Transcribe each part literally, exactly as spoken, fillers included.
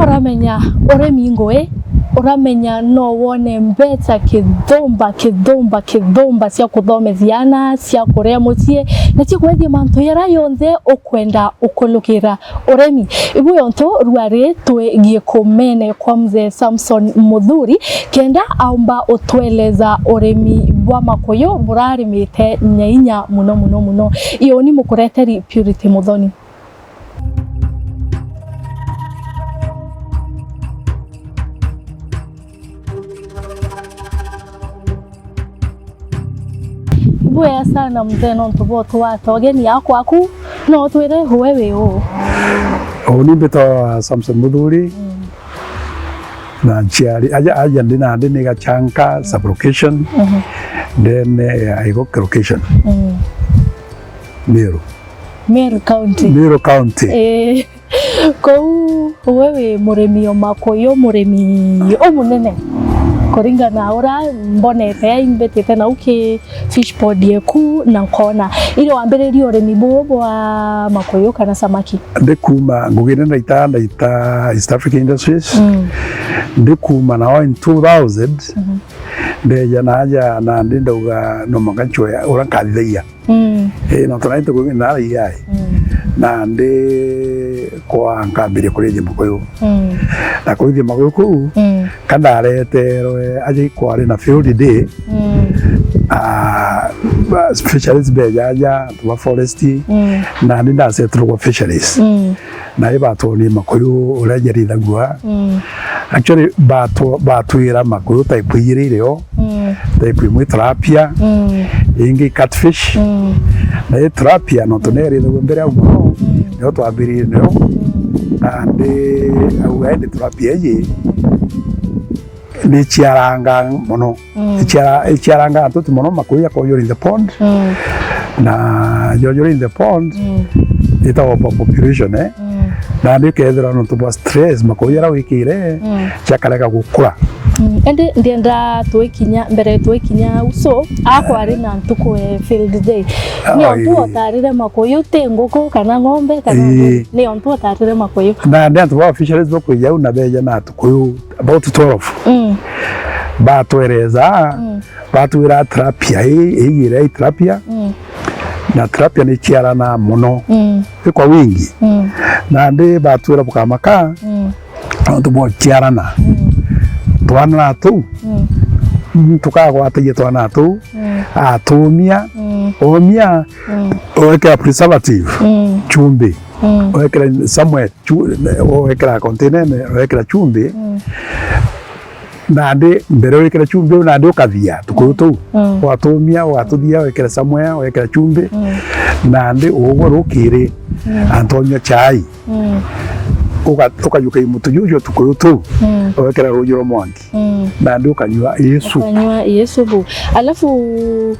Uramenya urimi ngui, uramenya no wone mbeca kithumba, kithumba, kithumba cia kuthomethia ana, cia kuria mucii, na cia kwethia mantu jaria jonthe ukwenda ukulukira urimi. Ibu yontu rwari twi gikumene kwa Mzee Samson Muthuri, kenda aumba utweleza urimi bwa makuyu burarimite nyainya muno, muno, muno. Iuni mukureteri Purity Muthoni. Ibwega sana mzee, nontu bwa utwata ugeni aa kwaku, no utwire uwe wi uu? Uni mbitwa Samson Muthuri. Mm. Na nchiari, aja, aja ndi nandi ni Gachanka, mm, sub-location, mhm, ndene ya Igoke location. Mm. Meru. Meru County. Meru County. Eh. Kou we wi murimi o makuyu, murimi umunene kuringana na uria mbonete, imbitite nau ki fish pond yeku na nkona. Iri wambiririe urimi buu bwa makuyu kana samaki? Ndi kuuma ngugi iria ndaita, ndaita East Africa Industries. Mm. Ndi kuuma nao in two thousand, mhm, ndeja naja nandi ndauga no mwanka nchwe uria nkathithagia. Mm. Eh, nontu nari ntukuyu na raia ai. Mm. Nandi kwa nkambiria kurithia makuyu. Mm. Na kurithia makuyu kuu, mm, ka ndareterwe aja ikwari na field day. Mm. Ah, ba-, specialist beja aja, antu ba forest. Mm. Nandi ndasetirwe kwa fisheries. Mm. Na ibatwonie makuyu uria jarithagua. Mm. Actually, batu-, batwira makuyu type ijiri irio, mm, type imwe tilapia, mm, ingi catfish. Mm. Na i tilapia, nontu, mm, nerithagua mbere au muno, mm, nio twambiririe nio. Mm. Nandi au aindi tilapia iji, ni ciaranga mono. Mm. Icia-, iciaranga antu ti mono makuyu ya Koyori in the pond. Mm. Na Koyori in the pond, mm, itagwa population, eh? Mm. Nandi ukethira nontu bwa stress, makuyu jaria wikire, mm, jakarega gukura. Mm. Indi ndienda twikinya, mbere twikinya uso, akwari na ntuku e field day. Ni ontu otarire makuyu, ti nguku kana ng'ombe kana, ii, ni ontu otarire makuyu. Nandi antu ba fisheries bakwija au na beja na tukuyu about twelve. Mm. Batwereza, mm, batwira tilapia ii, ii iria i tilapia, mm, na tilapia ni ciarana mono, mm, i kwa wingi. Mm. Nandi batwira bukamaka, mm, nontu bwa ciarana. Mm. Twana na tuu, mm, mm, tukagwatagia twana na tuu, mm, atumia, mm, omia, mm, wekira preservative, mm, chumbi, mm, wekira somewhere, chu-, wekira container, wekira chumbi, mm. Nandi mbere wikire chumbi au, nandi ukathia tukuyu tuu. Mm. Watumia, watuthia, wikire somewhere, wikire chumbi. Mm. Nandi ugwe rukiri, mm, antu onyua chai. Mm. Uka-, ukajukia mutu juju tukuyu tuu. Mm. Wikira ruuji rwa mwanki. Mm. Nandi ukanyua Yesu. Ukanyua Yesu bu. Alafu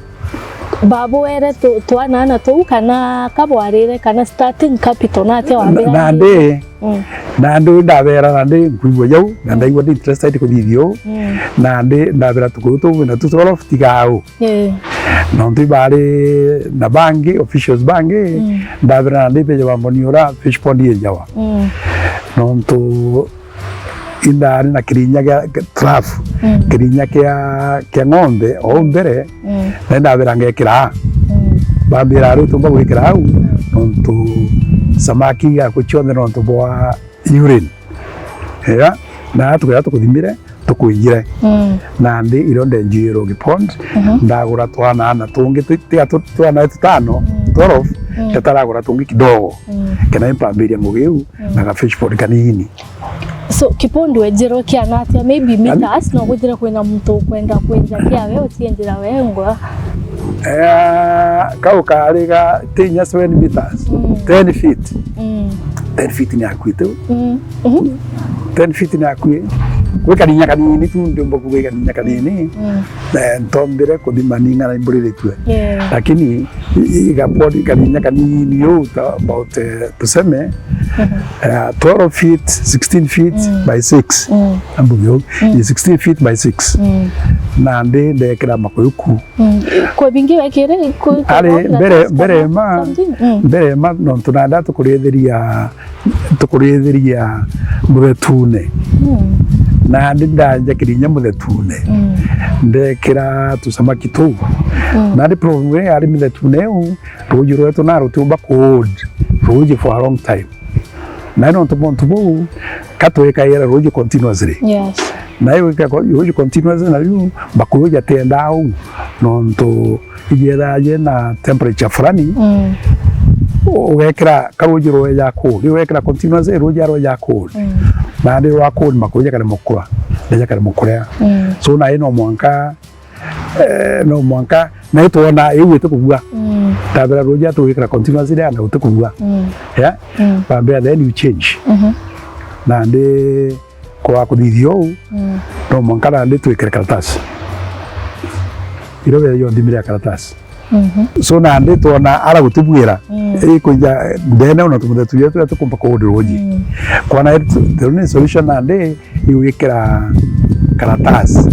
Babwere tu-, twanana tuu kana kabwarire kana starting capital natia wambira? Na-, nandi, mm, nandi ndabera nandi nkwigua jau, na, mm, ndaigua ndi interested kuthithia uu. Mm. Nandi ndabera tukuyu tuu na tu twelve tiga au. Eh. Nontu ibari na bangi, officials bangi, mm, ndabera nandi beja bamboni uria fish pond yenjawa. Mm. Nontu indari na kirinya gia, gia trough, mm, kirinya kia, kia ng'ombe o mbere, mm, na indabira ngekira aa. Mm. Bambira, "Riu tumba gwikira au, nontu samaki igaku cionthe nontu bwa urine." Ea, na tukira tukuthimire, tukwinjire. Mm. Nandi irio ndenjirwo gipond, mhm, ndagura twana ana tungi tu-, tiga tu-, twana tutano, mm, twelve, mm, ndetaragura tungi kidogo. Mm. Kenda impambiria ngugi iu, mm, na ga fish pond kanini. So, kipondi wenjerwe kiana atia? Maybe meters, no kwithire kwina muntu ukwenda kwenja kiawe, utienjera we ngwa? Eh, kau kari ga ti inya seven meters, mm, ten feet. Mm. Ten feet ni akuite. Mm. Mhm. Ten feet ni akui. Gwi karinya kanini tu, ndiumba kuuga i karinya kanini. Mm. Eh, ntombire kuthima ning'ana imburiritue. Yeah. Lakini i-, i-, igapodi karinya kanini uu ta about, eh, tuseme, eh, twelve feet, sixteen feet by six. Mm. Ambuge uu, i sixteen feet by six. Mm. Nandi ndekira makuyu ku. Mm. Kwi bingi wekire, kwi, kwi Ari, mbere, mbere ma, something? Mm. Mbere ma, nontu nandi tukurithiria tukurithiria muthetune. Mm. Nandi ndanja kirinya muthetune. Mm. Ndekira tusamaki tuu. Mm. Nandi problem iria yari muthetune iu, ruuji rwetu na rutiumba ku hold ruuji for a long time. Na nontu muntu buu, ka twikaira ruuji continuously. Yes. Na iwika ko-, ruuji continuously na riu, makuyu jatiendaa uu, nontu ijethaga jina temperature fulani, mm, u-, ugekira karuuji rweja cold, riu wekira continuous, ruuji rweja cold. Mm. Nandi rwa cold makuyu jakaremwa gukura, na jakaremwa kurea. Mm. So, nai no mwanka, eh, no mwanka, nai twona iu itikubua. Mm. Tabira ruuji ati wikira continuous ria na utikubua. Mm. Yeah? Mm. Bambia, then you change. Mhm. Nandi kwa kuthithia uu, mm, no mwanka nandi twikire karatasi. Iria weyo nthimire ya karatasi. Mhm. So, nandi twona ara gutibuira, mm, ikwija ndene ona tumuthetu yetu turia tukumba kuhundira uji. Mm. Kwana the only solution nandi iwikira karatasi.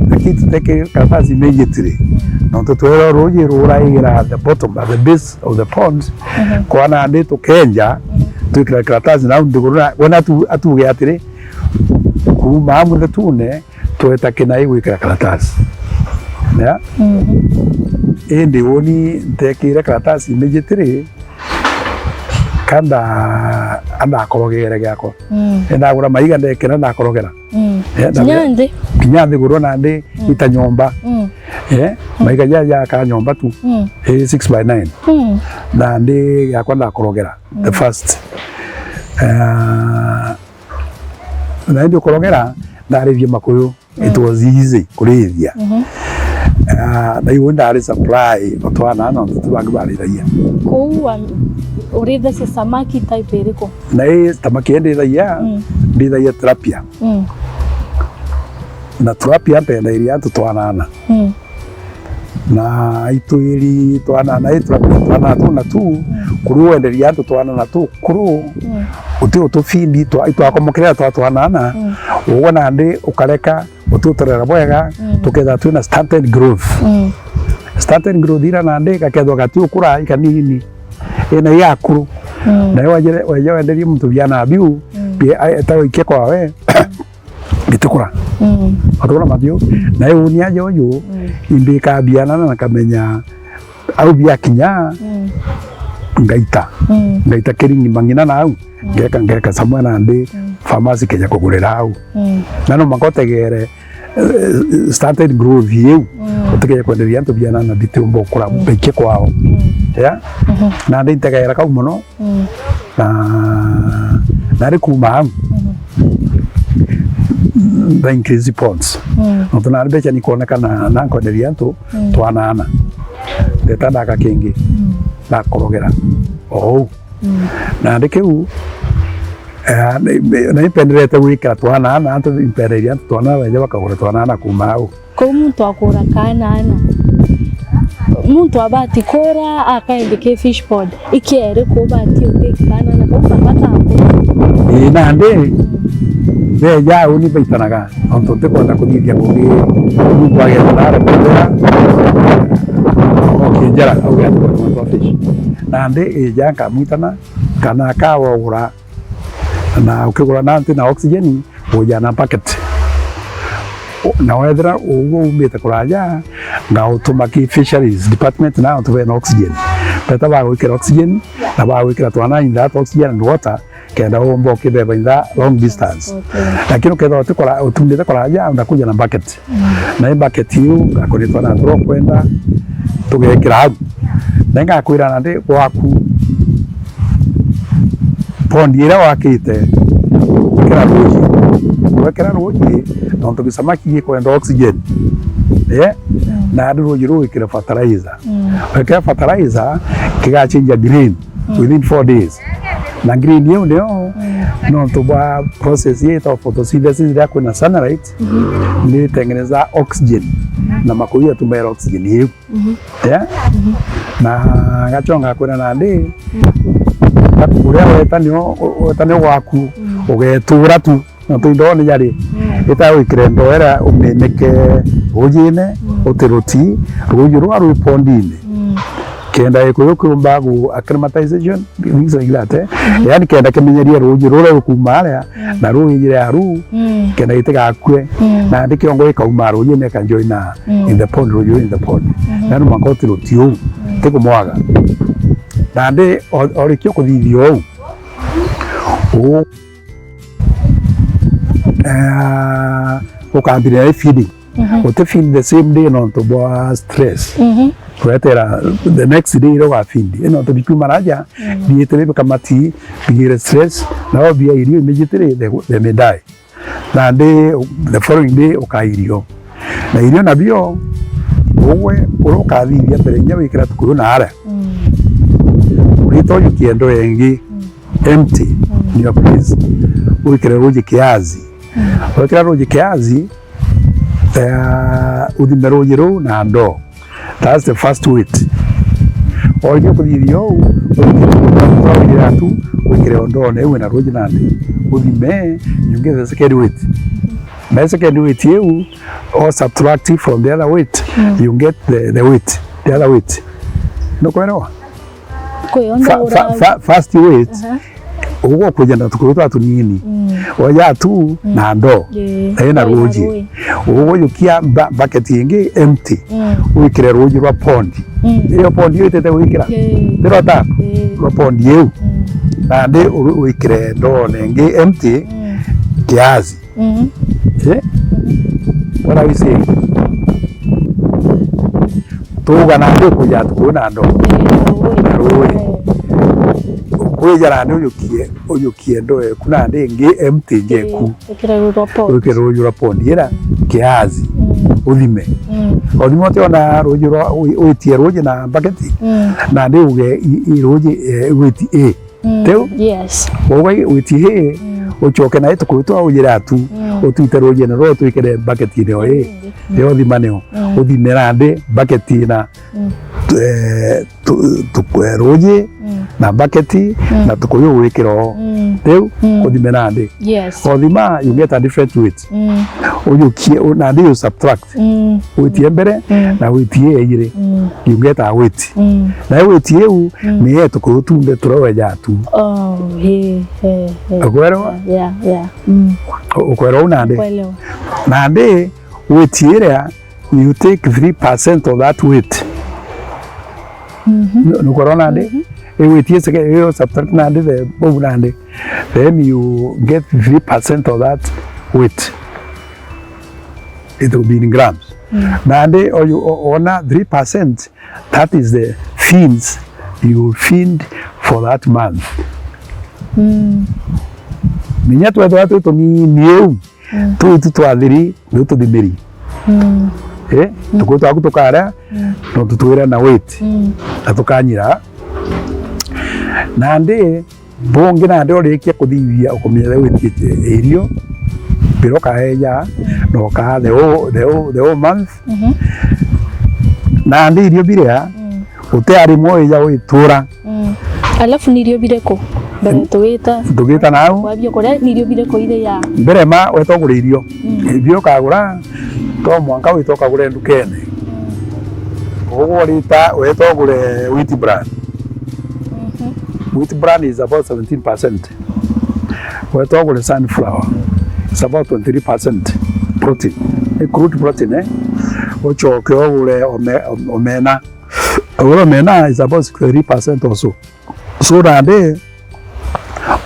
Lakini tuteke karatasi immediately. Mm. Nontu twero ruji ruraigira at the bottom, at the base of the pond. Mhm. Kwana nandi tukenja, mm, twikira karatasi nau nthiguru na, wona atu-, atuge atiri, kuuma muthetune, tweta kinai gwikira karatasi. Yeah? Mhm. Indi uni ntekire karatasi immediately, kanda andakorogere giakwa. Mm. Ndagura maiga ndekira ndakorogera. Mm. Eh, kinya nthi. Kinya nthi gurwa nandi, mm, ita nyomba. Mm. Eh, mm, maiga ja, ja ka nyomba tu. Mm. Eh, six by nine. Mm. Nandi giakwa ndakorogera. The, mm, first. Eh, Na indi ukorogera, ndarithia makuyu. Mm. It was easy kurithia. Mhm. Ah, na iu ndari supply, batwana na antu bangi barithagia. Kuu wa-, urithagia samaki type iriku? Na i samaki ii ndithagia, mm, ndithagia tilapia. Mm. Na tilapia mpendairia antu twanana. Mm. Na itwiri twana, na itwiri twana tu na tu, mm, kuru wenderia antu twana na tu kuru, mm, uti utufindi twa, itwakomokera twa twana na, mm, ugwe nandi ukareka uti uterera bwega, mm, tuketha twina stunted growth. Mm. Stunted growth ira nandi gakethwa gati ukura ikanini, ina yakuru. Mm. Nayo wajere, waje wenderie muntu biana biu, mm, bi-, a-, etagwo ikia kwawe, bitikura. Mm. Atukura mathiu. Na iu uni aja uyu, mm, imbika bianana na kamenya au biakinya, mm, ngaita. Mm. Ngaita kiringi mang'ina na au. Mm. Ngeka, ngeka somewhere nandi, mm, pharmacy keja kugurira au. Mm. Na no mwanka utegere, eh, stunted growth iu. Mm. Utikeje kwenderia antu bianana bitiumba ukura, mm, baikie kwao. Mm. Yeah? Mhm. Nandi ntegera kau mono. Mm. Na, nari kuuma au, mhm, nda increase pounds. Mm. Nontu nari mbeca nikwonekana na nkwenderia antu, mm, twanana. Ndeta ndaka kingi, mm, ndakorogera. O uu. Mm. Nandi kiu, eh, na, na impenderete gwikira twanana, antu impenderia antu twanana, beja bakagura twanana kuuma au. Kou muntu akura kaana ana. Muntu abati kura akaende ki fish pond. Ikieri ku ubati uke kaana ana kau kabata akura. Ii, nandi, beja uni baitanaga. Nontu ntikwenda kuthithia ngugi. Muntu ageta nare kuthira. Okinjara, auge ati, "Muntu wa fish." Nandi, ija nkamwitana, kana akawagura. Na ukigura na nti na oxygen, uja na bucket. Na wethira uguo umite kuraja, ngautuma ki fisheries department na antu bena oxygen. Beta bagwikira oxygen, na bagwikira twana in that oxygen and water, kenda umba ukibeba in the long distance. Okay. Lakini ukethira utikora-, utumite kuraja, ndakuja na bucket. Mm. Na i bucket iu ngakuritwa na antu uria ukwenda, tugekira au. Na ngakwira nandi gwaku, pond iria wakite, wekira ruji. Wekira ruji, nontu gisamaki gikwenda oxygen. Eh? Mm. Na nandi ruji ruu wikire fertilizer. Mm. Wekira fertilizer, kigachinja green, mm, within four days. Na green iu nio, mm, Nontu bwa process ii itagwa photosynthesis, riria kwina sunlight, ni itengeneza oxygen, na makuu jatumira oxygen iu. Yeah? Na gachonga kwina nandi, uria weta nio, weta nio gwaku, ugetura tu. Nontu indo ni jari, ita wikire ndoo iria uminike ruujine, uti ruti, ruuji rua rwi pondine. Kenda gikuyu kiumba gu acclimatization, things like that, eh? Yani kenda kimenyerie ruuji ruria rukuuma aria, na ruuji ria ru, kenda gitigakue, na ndi kiongo gikauma ruujine gikanjoina in the pond, ruuji ruu in the pond. Yani mwanka uti ruti uu, ti kumwaga. Na ndi o, o rikio kuthithia uu, uu, eh, ukambiriria feeding. Uti feed the same day nontu bwa stress. Wetera the next day iria uga feed. Ino nontu bikiuma raja, biitire bikamati, bigire stress, nao bia irio immediately, they, they may die. Nandi the following day ukaa irio. Na irio nabio, ugwe uria ukathithia mbere inya wikira tukuyu na aria. Urita ujukie ndoo ingi, empty in your place. Wikire ruuji kiasi. Wekira ruuji kiasi, eh, uthime ruuji ruu na ndoo. That's the first weight. Oirie kuthithia uu, wikire ndoo, wikire o ndoone iu ina ruuji nandi. Uthime, you get the second weight. Na second weight iu, or subtract from the other weight, you get the, the weight, the other weight. Nukwelewa? Fa-, fa-, fa-, first weight, aha, uguo kwija na tukuyu twa tunini. Oja tu na ndoo, ii na ruuji. Uguo jukia mba-, bucket ingi empty, wikire ruuji rwa pond. Iyo pond iyo itete gwikira? Ti rwa tap? Rwa pond iu. Nandi u-, wikire ndoone ingi empty kiasi. Eh? What are we saying? Tuuga nandi ukwija tukuyu na ndoo. Na ruuji. Ukwija nandi ujukie, ujukie ndoo eku nandi ingi empty njeku. Wikire ruuji rwa pond ira kiasi. Uthime. Uthime utiona ruuji rwa, wi-, witie ruuji na bucket. Nandi uge i, i ruuji, eh, weight A. Teu? Yes. Uguo weight A, ucoke na itukuyu twa ujira tu, utwite ruujine ruu twikire bucket-ini o ii, yo thima nio. Uthime nandi bucket ina, eh, tu-, tu-, eh, ruuji, na bucket, na tukuyu gwikira o. Riu, uthime nandi. Yes. Othima, you get a different weight. Ujukie, u-, nandi you subtract. Weight ya mbere, na weight ya ijiri. You get a weight. Na weight iu, ni yetu kurutunde turia weja tu. Oh, he, he, he. Ukwerwa? Yeah, yeah. U-, ukwerwa u nandi? Kuelewa. Nandi, weight iria, you take three percent of that weight. Nu-, nukwona nandi? I weight isike, iyo subtract nandi the, bau nandi. Then you get three percent of that weight. It will be in grams. Nandi, o-, o-, ona three percent, that is the feeds you feed for that month. Minya twethwa twi tunini uu, twitu twa thiri, ni tuthimiri. Eh, tukuyu twaku tukaria, no tutwire na weight, na tukanyira. Nandi, bungi nandi urikia kuthithia ukumenya the weight ya irio, biria ukaeja, na ukaa the whole, the whole, the whole month. Nandi irio biria, uti arimwe wija witura. Alafu ni irio biriku? Mbere tugita. Tugita nau. Wabia kuria ni irio biriku iria? Mbere ma weta ugure irio. Irio ukagura, to mwanka wita ukagure ndukene. Uguo rita weta ugure wheat bran. Wheat bran is about seventeen percent. Weta ugure sunflower, it's about twenty-three percent protein. Ni crude protein, eh? Ucoke ugure ome-, omena. Ugure omena is about sixty-three percent or so. So nandi,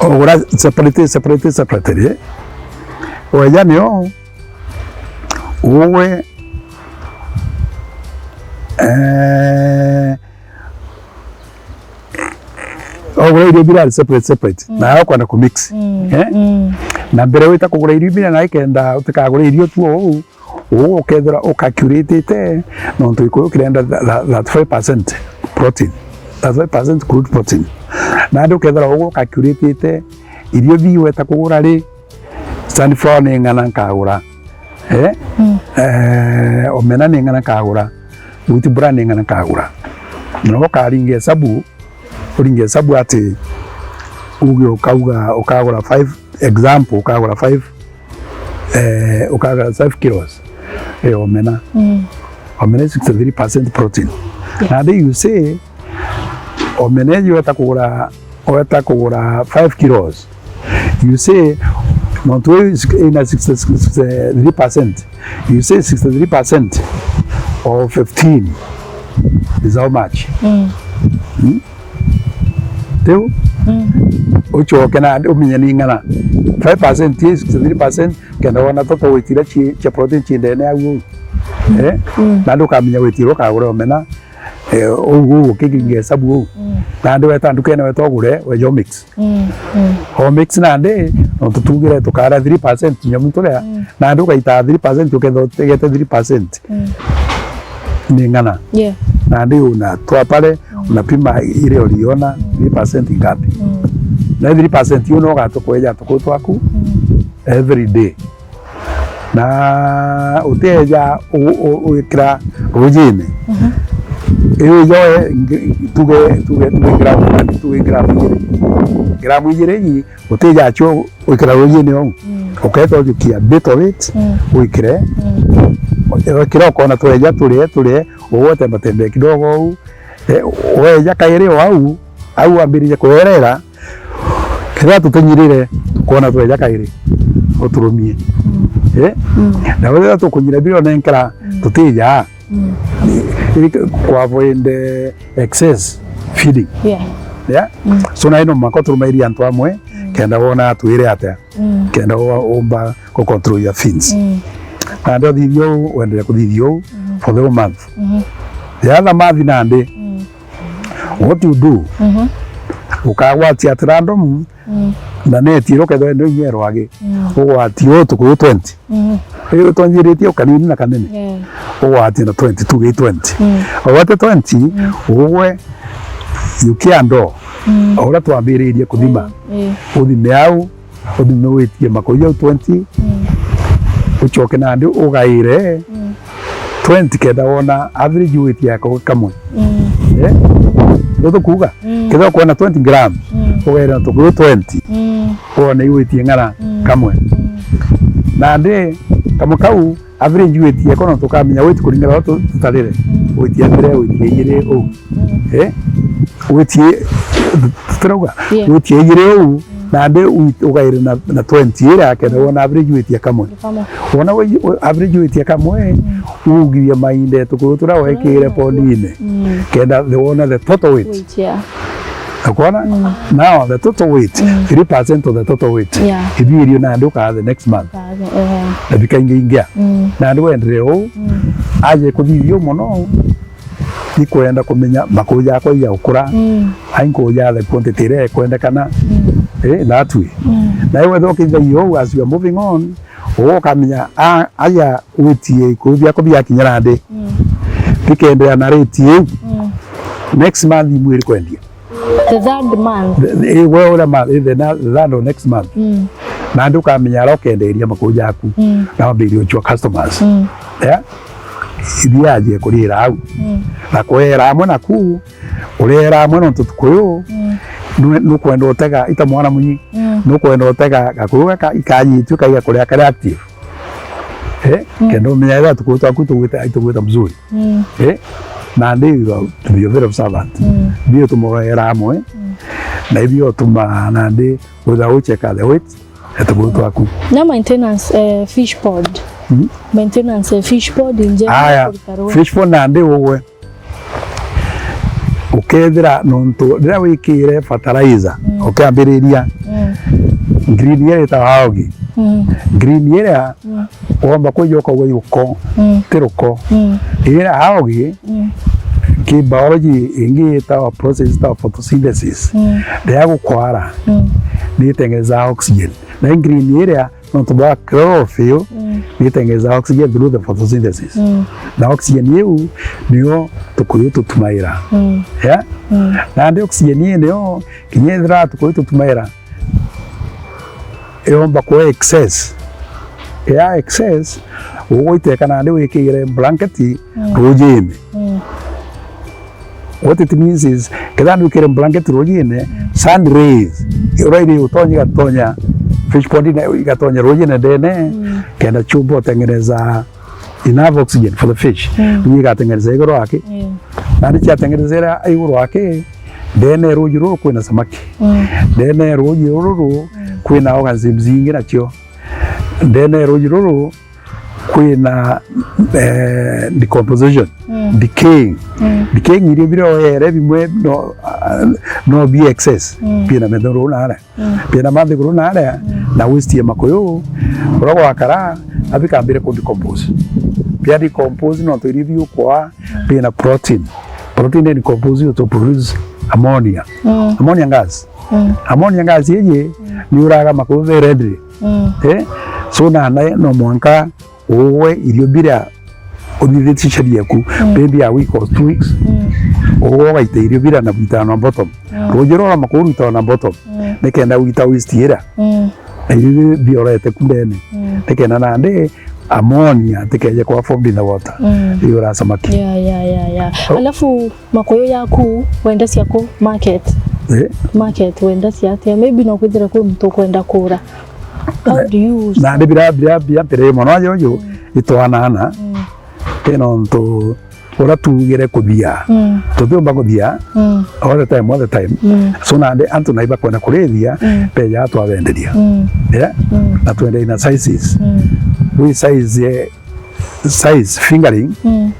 ugura separate, separate, separately. Weja nio, ugwe, eh, ugura irio bira separate, separate. Na ukwenda ku mix. Eh? Na mbere wita kugura irio bira na ikenda utikagure irio tu uu, uu ukethira ukacuratite, nontu gikuyu kirenda tha-, tha-, thirty-five percent protein. Thirty-five percent crude protein. Nandi ukethira uu ukacuratite, irio bi weta kugura ri, sunflower ni ng'ana nkagura, eh? Mm. Eh, omena ni ng'ana nkagura, wheat bran ni ng'ana nkagura. Na ukaringa hesabu, uringe hesabu ati uge ukauga, ukagura five, example, ukagura five, eh, ukagura five kilos ya omena. Mm. Omena is sixty-three percent protein. Yeah. Na then you say, omena ijo weta kugura, weta kugura five kilos. You say, nontu iu ina sixty, sixty-three percent. You say sixty-three percent of fifteen is how much? Mm. Hmm? Riu, mm, ucoke na umenye ni ng'ana. Five percent is sixty-three percent, kenda wona total weight iria ci-, cia protein ci ndene au uu. Eh? Mm. Na ndukamenya weight iria ukagura omena, eh, uu, uu, ukiringa hesabu uu. Mm. Nandi weta ndukene weta ugure, weja umix. Mm, mm. Omix nandi, nontu tugire tukara three percent tunyamu turia, mm, nandi ugaita three percent ukethira utegete three percent. Mm. Ni ng'ana. Yeah. Nandi una twa pale, mm, unapima ile uliona, mm, three percent ngapi. Mm. Na three percent iu no ugatukweja tuku twaku, mm, every day. Na utieja u-, u-, wikira rujine. Mhm. Iu ijo we, ngi-, tuge, tuge, tuge gramu, tuge gramu ijiri. Gramu ijiri ii, utieja cio wikira rujine ou. Mm. Uketa ujukia bit of it, mm, wikire. Mm. Wikira ukona tweja turie, turie, ugwe temba tembe kidogo ou. Eh, weja kairi o au, au wambiririe kwerera, kethira tutinyirire, kwona tweja kairi, uturumie. Mm. Eh? Mm. Na wethira tukunyira biria unenkera, mm, tutija. Mm. Ili ku avoid, eh, excess feeding. Yeah. Yeah? Mm. So na ino mako turumairie antu amwe, mm, kenda wona atwire atia. Mm. Kenda wa-, umba ku control your feeds. Mm. Nandi uthithia uu, wendelee kuthithia uu, mm, for the whole month. Mm-hmm. The other month nandi, mm, what you do, mm-hmm, ukagwatia at random, mm, na neti iria ukethirwa ndio inyerwagi, mm, ugwatie uu tukuyu twenty. Mm-hmm. Riu utonyiritie o kanini na kanene. Yeah. Ugwatie na twenty, tuge twenty. Mm. Ugwate twenty, mm, ugwe yukia ndoo. Mm. O uria twambiririe kuthima. Mm, mm. Uthime au, uthime witie makoi jau twenty, mm, ucoke nandi ugaire, mm, twenty kenda wona average weight yako kamwe. Mm. Eh? Ndio tukuuga? Mm. Kenda ukwona twenty gram, mm, ugaire na tukuyu twenty, mm, wone iwitie ng'ana, mm, kamwe. Mm. Nandi kamwe kau, average weight yako, no tukamenya weight kuringana na tu-, tutarire. Mm. Weight ya mbere, weight ya igiri, uu. Mm. Eh? Weight ya, tutirauga? Yeah. Weight ya igiri, uu. Mm. Nandi weight ugaire na, na twenty iria, kenda wona average weight ya kamwe. Kamwe. Wona we, average weight ya kamwe, mm, ugiria mainda tukuyu turia wekire, mm, pondine. Mm. Kenda the, wona the total weight. Weight, yeah. Ukwona? Mm. Now, the total weight, mm, three percent of the total weight. Yeah. Ithui irio nandi ukaa the next month. Ukaa the, eh. Na bikaingaingia. Mm. Nandi wenderee uu, mm, aje kuthithia uu mono, ikwenda kumenya makuyu jakwa ijaukura, mm, ai nkuyu ja the quantity iria ikwendekana, mm, eh, that way. Mm. Na iwe thokithagia uu, as you are moving on, uu ukamenya, a, aja witie ikuyu biakwa biakinya nandi. Mm. Bikendea na rate iu. Mm. Next month imwiri kwendia. The third month. The, the, eh, we uria ma-, eh, the na-, the third or next month. Mm. Nandi ukamenya aria ukenderia makuyu jaku. Mm. Na wambirie uchua customers. Mm. Yeah? Ithiaje kurira au. Mm. Na kwera amwe naku, urera amwe nontu tukuyu, mm, nu-, nukwenda utega ita mwana munyi, mm, nukwenda utega gakuyu gaka ikanyitue kaiga kuria kari active. Eh? Mm. Kenda umenya ethira tukuyu twaku tugwita, itugwita mzuri. Mm. Eh? Nandi you are to be very observant. Mm. Bio tumurera amwe, mm, na ibio tuma nandi witha ucheka the weight, etubu twaku. Na maintenance, eh, fish pond. Mm. Maintenance, eh, fish pond in general. Aya, kurika ruu. Fish pond nandi ugwe. Ukethira nontu riria wikire fertilizer, mm, ukiambiriria, mm, green iria itawa algae. Mm. Green iria, mm, womba kwija ukauga i ruko, mm, ti ruko. Mm. Iria algae, mm, ki biology ingi itawa process itawa photosynthesis. Mm. Riria gukwara, mm, ni itengeneza oxygen. Na green iria nontu bwa chlorophyll, mm, ni itengeneza oxygen through the photosynthesis. Mm. Na oxygen iu niyo tukuyu tutumaira. Mm. Yeah? Mm. Nandi oxygen ii niyo kinya ethira tukuyu tutumaira, yomba kwa excess. Ya excess, ugwiteka nandi wikigire blanket, mm, rujine. Mm. What it means is, kethira ndu wikire blanket rujine, mm, sun rays, ura iri utonya igatonya, fish pond ina igatonya rujine ndene, mm, kenda chumba utengeneza enough oxygen for the fish. Mm. Nini igatengeneza iguru wake. Mm. Nandi ciatengeneza ira iguru wake, ndene ya ruji ruru kwina samaki. Mm. Ndene ya ruji ruru, mm, kwina organisms ingi nacio. Ndene ya ruji ruru kwina, eh, decomposition, mm, decaying. Mm. Decaying irio biria oere bimwe no, ah, no bi excess, mm, bina methuru nare. Mm. Bina manthiguru nare, mm, na waste ya makuyu, uria gwakara, abikambire ku decompose. Bia decompose nontu irio biukwa, mm, bina protein. Protein ni decompose to produce ammonia. Mm. Ammonia gas. Mm. Ammonia gas iji, mm, ni uraga makuyu very readily. Mm. Eh? So na, na no mwanka ugwe irio biria uthithitie schedule yaku, mm, maybe a week or two weeks, mm, ugwe ugaita irio biria na gwita on bottom. Mm. Ruji rura makuyu rwita on bottom, mm, nikenda gwita waste ira. Mm. Na irio bi-, biorete ku ndene. Mm. Nikenda nandi ammonia tikeje kwa formed in the water. Mm. Iura samaki. Yeah, yeah, yeah, yeah. Oh. Alafu makuyu yaku wendacia ku market? Eh? Market wendacia atia? Maybe no kwithire kwi muntu ukwenda kura. How do you... Na ndi bira, bira, bia mpere mono ajo jo, mm, itwanana. Mm. Ino ntu ura tugire kuthia. Mm. Tutiumba kuthia, mm, all the time, all the time. Mm. So nandi antu nai bakwenda kurithia, mm, beja twabenderia. Mm. Yeah? Mm. Na twende ina sizes. Mm. Wi size, eh, size fingering, mm,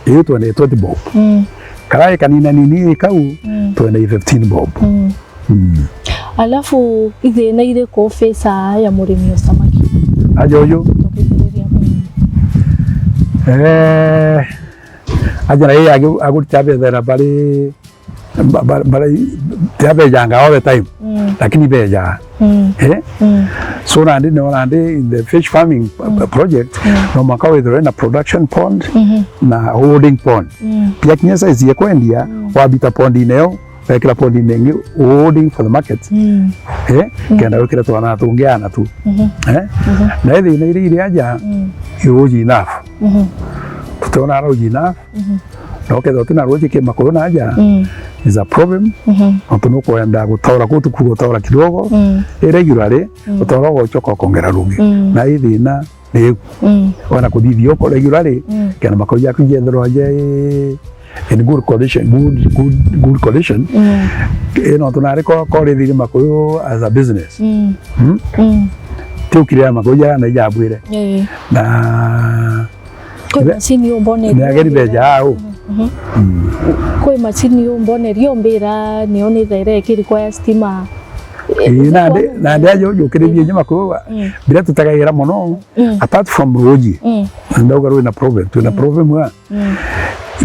iyo twende twenty bob. Mm. Karai kanina nini kau, mm, twende fifteen bob. Mm. Mm. Alafu, ithina iriku face ya murimi o samaki? Aja uyu. Tukithiriria murimi. Eh, aja na yeye agu-, agurita bethera bari, ba-, ba-, bari, tia bejanga all the time. Mm. Lakini beja. Mm. Eh? Mm. So nandi, no nandi in the fish farming, uh, mm, project, mm, no mwanka withirwe na production pond, mm-hmm, na holding pond. Mm. Pia kinya size ya kwendia, mm, wabita pond ineo, wekira pond inengi, holding for the market. Mm. Eh? Mm. Kenda wikire twana tungiana tu. Mhm. Eh? Mhm. Na ithina iria iri aja, mm, iruji enough. Mhm. Tutiona ruji enough. Mhm. Na ukethira utina ruji ki makuyu na aja, mm, is a problem. Mhm. Nontu nukwenda gutaura kuu tuku gutaura kidogo, mm, irregularly, mm, utaura ugocoka ukongera rungi. Mm. Na ithina ni iu. Mm. Wona kuthithia uko regularly, mm, kenda makuyu jaku jethirwa je in good condition, good, good, good condition. Mm. Ino tunari ko, ko rithiri makuyu as a business. Mm. Mm? Mm. Ti ukirira makuyu jaya na ijabwire. Eh. Na kwi macini umboneria. Ni ageni beja au. Mhm. Mm. Kwi macini umboneria umbira nio ni thaira ikiri kwa ya stima. Ii, nandi, nandi aja ujukiririe nyuma kuuga, mm, biria tutagaira mono, mm, apart from ruji, mm, ndauga rwina problem, twina, mm, problem ya, mm,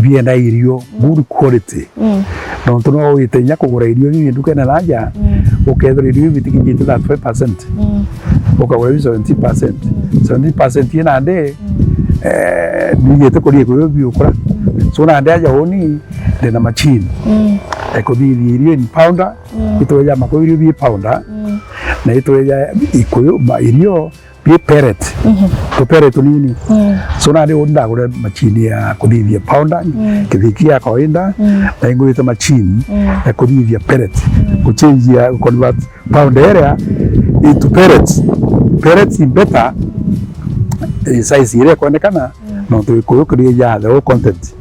bienda irio, mm, good quality. Mm. Nontu no wite inya kugura irio bibi ndukene na aja, mm, ukethira irio bibi bitikinyite thirty-five percent. Mm. Ukagura bibi seventy percent. Mm. Seventy percent ii nandi, mm, eh, nigite kuria ikuyu biukura. Mm. So nandi aja uni, ndina machine. Mm. Ikuthithia irio in powder, mm, itweja makuyu irio bi powder, mm, na itweja ikuyu, ma-, irio bi pellet. Mhm. Tu pellet tunini. Mm. So nandi uni ndagure machine ya kuthithia powder, mm, kithiki ya kawaida, mm, na ingurite machine, mm, ya kuthithia pellet. Mm. Kuchenjia, convert powder iria into pellets. Pellets i better, i size iria ikwendekana, mm, nontu gikuyu kirieja the whole content.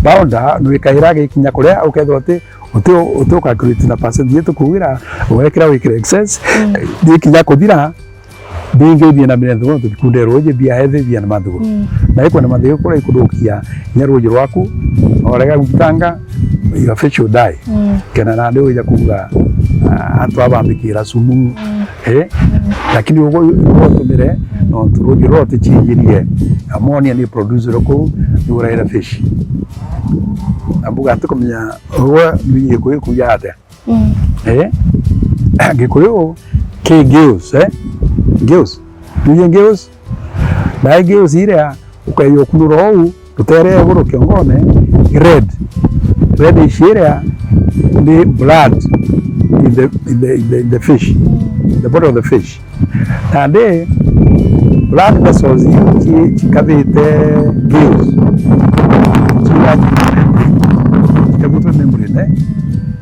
Powder nwikaira gikinya kuria ukethirwa uti, uti, uti ucalculate na percent yetu kugira, wekira wikire excess, mm, gikinya kuthira, bingi bia na mirengo nontu bikunde ruji bia heavy bia na manthiguru. Mm. Na ikwenda manthiguru kura ikuthukia inya ruji rwaku, orega gwitanga, your fish will die. Mm. Kenda nandi wija kuuga, ah, antu abambikira sumu. Mm. Eh? Mm. Lakini ugo, ugo utumire, mm, nontu ruji ruru rutichinjirie. Ammonia ni produce kuu, ni uraira fish. Na mbuga ati kumenya ugo ni gikuyu kuuga atia. Mm. Eh? Gikuyu ki gills, eh? Gills. Ni gills. Na gills iria ukaiyo kunura uu, rutere iguru kiongone, red. Red ici iria ni blood in the, in the, in the, in the fish. the body of the fish. Nandi blood vessels iu ci-, cikathite gills. Ciuga cikathite membrane, eh?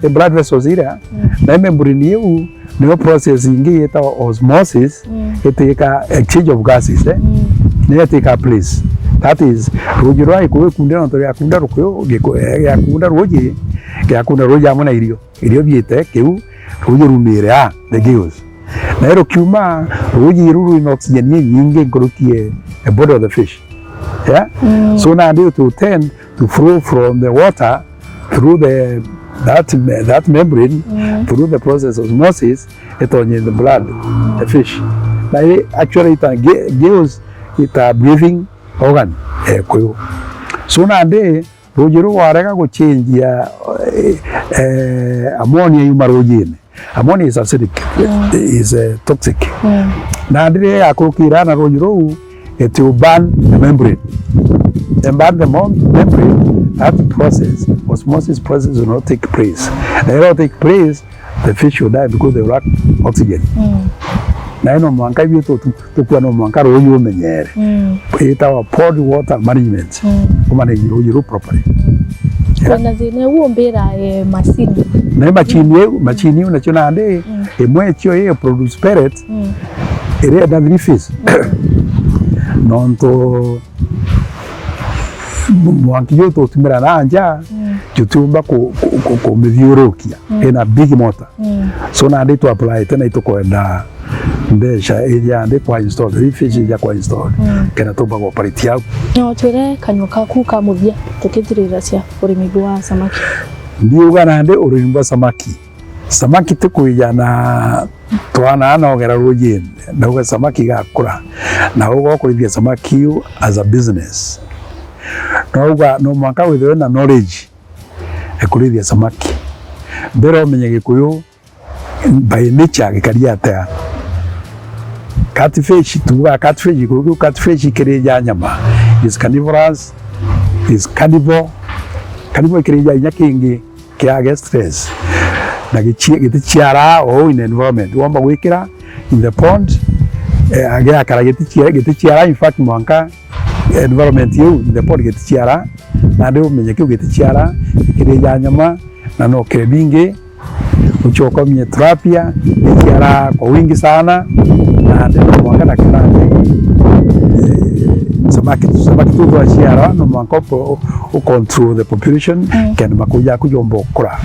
I blood vessels iria, mm, na i membrane iu niyo process ingi yetagwa osmosis, mm, itwika exchange of gases, eh? Mm. Niyo itwika place. That is, ruuji rwa Gikuyu ikunda nontu giakunda rukuyu, giku-, eh, giakunda ruuji, giakunda ruuji amwe na irio. Irio biite kiu, ruuji rumire, ah, the gills. Na rukiuma, ruuji ruu rwina oxygen inyingi nkuruki e, e body of the fish. Yeah? Mm. So nandi it will tend to flow from the water through the, that me-, that membrane, mm, through the process of osmosis, itonye in the blood, the fish. Na i-, actually it are gi-, gills, it are breathing organ, eh, Gikuyu. So nandi, ruuji ruu rwarega guchenjia, eh, eh, ammonia yuma ruujine. Ammonia is acidic, mm, is, eh, toxic. Mm. Nandi riria yakurukira na ruuji ruu, it will burn the membrane. And burn the mem-, membrane, that process, osmosis process will not take place. Na it will take place, the fish will die because they lack oxygen. Mm. Na ino mwanka ithui tu-, tu-, tukua no mwanka ruuji umenyere. Mm. Itagwa pond water management. Mm. Kumanage ruuji ruu properly. Yeah. Kwina thina iu umbira, eh, macini. Na i macini iu, macini iu nacio nandi, mm, imwe icio i produce pellet, mm, iria ina three phase. Mm. Nontu mwanki juu tutumira na nja, mm, jutiumba ku-, ku-, ku-, kumithiurukia. Mm. Ina big motor. Mm. So nandi tu apply tena itukwenda mbeca ija ndi kwa install, three phase ija kwa install. Mm. Kenda tumba ku operate au. No twire kanyua kaku ka muthia tukithirira cia urimi bwa samaki. Ndiuga nandi urimi bwa samaki. Samaki ti kwija na twana nogera ruujine. Ndauga samaki igakura. Na uga ukurithia samaki iu as a business. Nouga no mwanka withirwe na knowledge ya kurithia samaki. Mbere umenye Gikuyu by nature gikari atia. Catfish, tuuga catfish, Gikuyu kiu catfish ikirija nyama. Is carnivorous, is carnivore. Carnivore ikirija inya kingi. Kiage stress. Na gichi-, giticiara o in environment. Womba gwikira in the pond, eh, giakara giticia-, giticiara, in fact, mwanka environment iu in the pond giticiara, nandi umenye kiu giticiara, kirija nyama, na no kire bingi, ucoka umie tilapia, iciara kwa wingi sana, nandi no mwanka na kinandi, eh, samaki, samaki tu twaciara, no mwanka u-, u control the population, mm, kenda makuu jaku jomba ukura.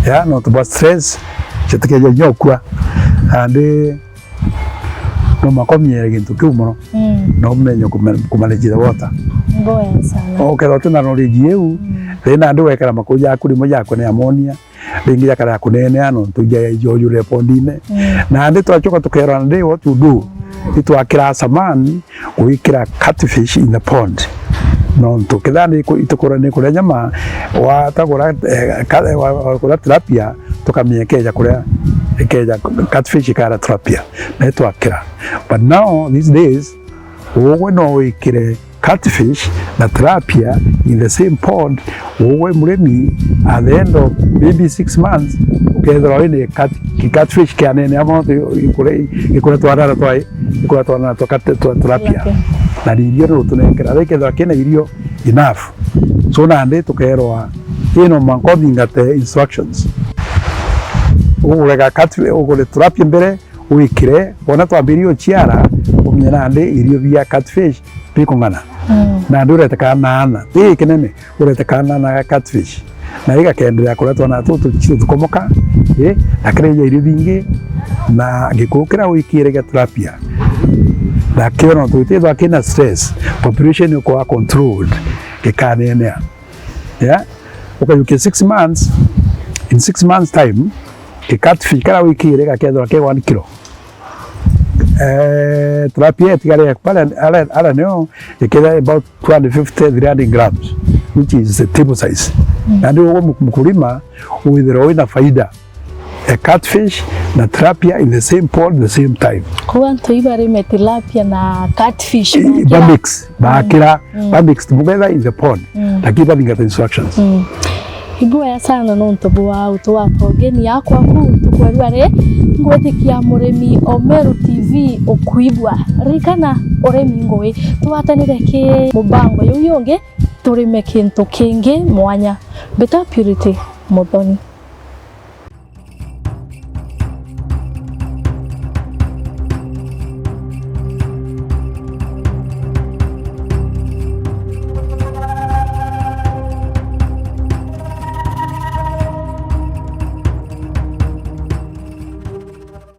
Ya, nontu bwa stress, citikeja inya ukua. Nandi no mwanka umenyere gintu kiu mono. Mm. Na umenye kuma-, kumanage the water. Mboya sana. Ukethirwa utina knowledge iu, mm, then nandi wekera makuu jaku rimwe jakwe ni ammonia, ringi jakara ya kunenea nontu ija ijo jure pondine. Mm. Nandi twacoka tukerwa nandi what to do. Itwakira saman gwikira catfish in the pond. Nontu kethira ni ku-, itukura ni kuria nyama, watagura, eh, ka-, wa-, wagura tilapia, tukamenya ikeja kuria, ikeja catfish ikara tilapia. Na itwakira. But now, these days, ugwe no wikire catfish na tilapia in the same pond, ugwe murimi, at the end of maybe six months, ukethirwa wina cat-, ki catfish kia nene ama ikure, ikure twanana twa, ikure twanana twa cat-, twa tilapia. Tilapia. Na irio ni utunengera, ikethirwa kina irio enough. So nandi tukerwa, ino mwanka uthingate instructions. Ugure ga cat-, ugure tilapia mbere, wikire, wona twambirie uciara, umenye nandi irio bia catfish bikung'ana. Mm. Nandi urete kaana ana, ti kinene, urete kaana ana ga catfish. Na igakenderea kuria twana tutu tukomoka, eh, na kirija irio bingi, na gikuu kiria wikire gia tilapia. Na kio nontu gitithwa kina stress, population ikwa controlled, gikanenea. Yeah? Ukajukia six months, in six months time, ki catfish karia wikire gakethirwa ke one kilo. Eh, tilapia itigare pale, ala, ala nio, ikethira about two hundred fifty, three hundred grams, which is the table size. Mm. Nandi ugwe mu-, mkulima, withirwa wina faida. A catfish na tilapia in the same pond, the same time. Kwou antu ibarime tilapia na catfish, i-, ba mix, bakira, mm, ba mix together in the pond. Mm. Lakini bathingata instructions. Mm. Iboya sana nontu bwa utu wakwa ugeni yakwa kuu ntuku ya riu ari. Ngwitikia murimi o Meru T V ukwigua. Ririkana, urimi ngui. Twatanire ki mubango juu jungi, turime kintu kingi mwanya. Mbita Purity Muthoni.